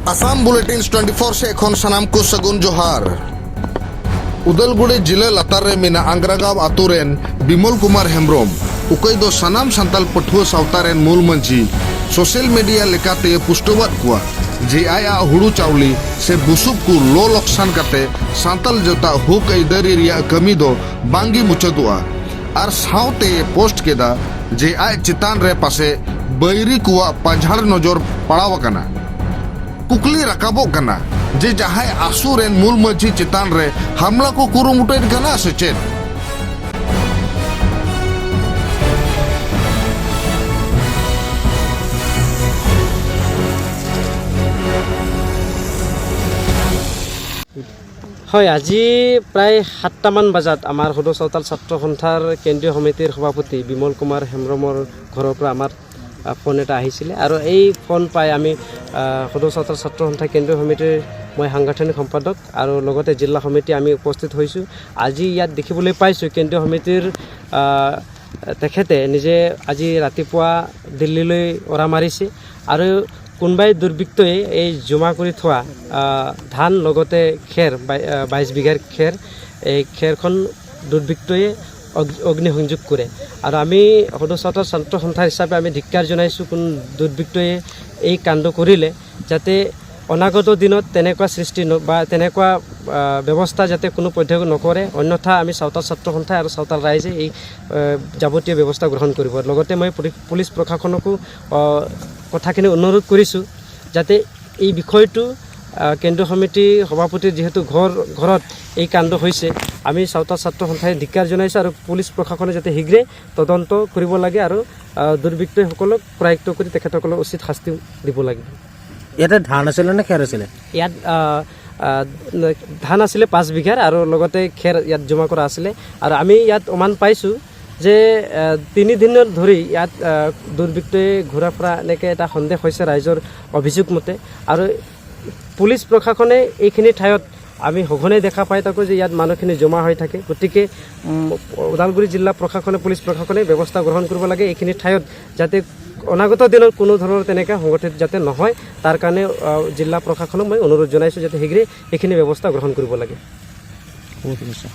Assam bulletin 24 से एखन सानाम को सगुन जोहार। उदलगुड़ी जिला लातार रे मेना आंग्रागांव आतुरेन बिमल कुमार हेम्ब्रम उकई दो सानाम सांताल पठुआ सावतारेन मूल मंझी सोशल मीडिया लेकाते पुष्टवाद कुआ जे आया हुड़ू चावली से बुसुब को लो लोकसान काते सांताल जोता हुक ऐदारी रिया कमी दो बांगी मुचादुआ और सावते पोस्ट केदा जे आय चितान रे पासे बैरी कुआ पाझाड़ नजर पड़ाव कना। कुकली रकाबो कना जे जहाय आसू रेन मूल मंझी चितान रे हमला को कुरुमुटेन कना से चेत। হয়, আজি প্ৰায় 7টামান বজাত আমাৰ সদৌ চাওতাল ছাত্ৰ সন্থাৰ কেন্দ্ৰীয় সমিতিৰ সভাপতি বিমল কুমাৰ হেমব্ৰমৰ ঘৰৰ পৰা আমাৰ ফোন এটা আহিছিলে আৰু এই ফোন পাই আমি সদৌ চাওতাল ছাত্ৰ সন্থা কেন্দ্ৰীয় সমিতিৰ মই সাংগঠনিক সম্পাদক আৰু লগতে জিলা সমিতি আমি উপস্থিত হৈছোঁ। আজি ইয়াত দেখিবলৈ পাইছোঁ কেন্দ্ৰীয় সমিতিৰ তেখেতে নিজে আজি ৰাতিপুৱা দিল্লীলৈ উৰা মাৰিছে আৰু কোনোবাই দুৰ্বৃত্তই এই জমা কৰি থোৱা ধান লগতে খেৰ 22 বিঘাৰ খেৰ, এই খেৰখন দুৰ্বৃত্তই অগ্নিসংযোগ কৰে আৰু আমি সদৌ চাওতাল ছাত্ৰ সন্থা হিচাপে আমি ধিক্কাৰ জনাইছোঁ কোন দুৰ্বৃত্তই এই কাণ্ড কৰিলে, যাতে অনাগত দিনত তেনেকুৱা সৃষ্টি বা তেনেকুৱা ব্যৱস্থা যাতে কোনো পধ্যে নকৰে, অন্যথা আমি চাওতাল ছাত্ৰ সন্থা আৰু চাওতাল ৰাইজে এই যাৱতীয় ব্যৱস্থা গ্ৰহণ কৰিব। লগতে মই পুলিচ প্ৰশাসনকো কথাখিনি অনুৰোধ কৰিছোঁ যাতে এই বিষয়টো কেন্দ্ৰীয় সমিতি সভাপতিৰ যিহেতু ঘৰত এই কাণ্ড হৈছে, আমি চাওতাল ছাত্ৰ সন্থাই ধিক্কাৰ জনাইছোঁ আৰু পুলিচ প্ৰশাসনে যাতে শীঘ্ৰে তদন্ত কৰিব লাগে আৰু দুৰ্বৃত্তসকলক কৰায়ত্ব কৰি তেখেতসকলক উচিত শাস্তি দিব লাগিব। ইয়াতে ধান আছিলে নে খেৰ আছিলে? ইয়াত ধান আছিলে 5 বিঘাৰ আৰু লগতে খেৰ ইয়াত জমা কৰা আছিলে আৰু আমি ইয়াত অনুমান পাইছোঁ যে তিনিদিনৰ ধৰি ইয়াত দুৰ্বৃত্তই ঘূৰা ফুৰা এনেকৈ এটা সন্দেহ হৈছে ৰাইজৰ অভিযোগ মতে আৰু পুলিচ প্ৰশাসনে এইখিনি ঠাইত আমি সঘনে দেখা পাই থাকোঁ যে ইয়াত মানুহখিনি জমা হৈ থাকে। গতিকে ওদালগুৰি জিলা প্ৰশাসনে পুলিচ প্ৰশাসনে ব্যৱস্থা গ্ৰহণ কৰিব লাগে এইখিনি ঠাইত যাতে অনাগত দিনত কোনো ধৰণৰ তেনেকুৱা সংগঠিত যাতে নহয়, তাৰ কাৰণে জিলা প্ৰশাসনক মই অনুৰোধ জনাইছোঁ যাতে শীঘ্ৰে এইখিনি ব্যৱস্থা গ্ৰহণ কৰিব লাগে। ঠিক আছে।